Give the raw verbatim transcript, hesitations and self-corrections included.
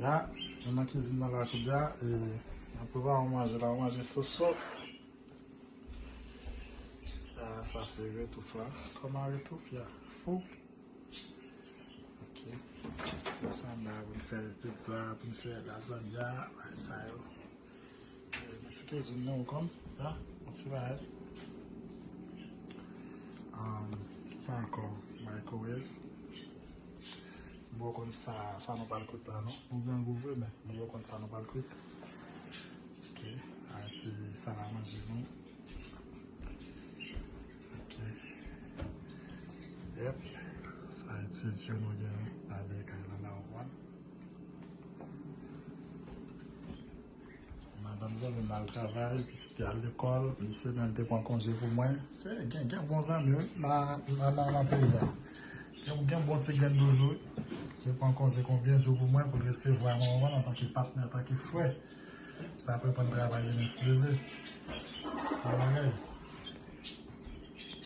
La, nou nan kizin nan la kounye a, e n ap prepare yon manje la, yon manje soso. Ah, sa se retouf la. Kòman retouf ya? Fou. Ok. Se sa m ba pou n fè pizza, pou n fè lazanya, bagay sa yo. E, men ti kizin nou konn, ha? Yon ti bagay. Um, sa ankò, microwave. M poko konn sa, sa nou pral kwit la, non. Nou gen gou vre, men m poko konn sa nou pral kwit. Ok, a ti salamanje nou. Ok. Yep. Sa e ti view nou gen nan de kay la, la w konprann. Madanm zanmi m al travay, pitit te al lekòl, misye menm te pran konje pou mwen. Se gen, gen bon zanmi, wi, nan, nan, nan, nan peyi a. Gen, gen bon ti grenn toujou, wi. Se pran konje konbyen jou pou mwen pou l resevwa mwen, mwen antanke patnè, antanke frè. Sa apre pran travay demen si Dye vle. Bon bagay.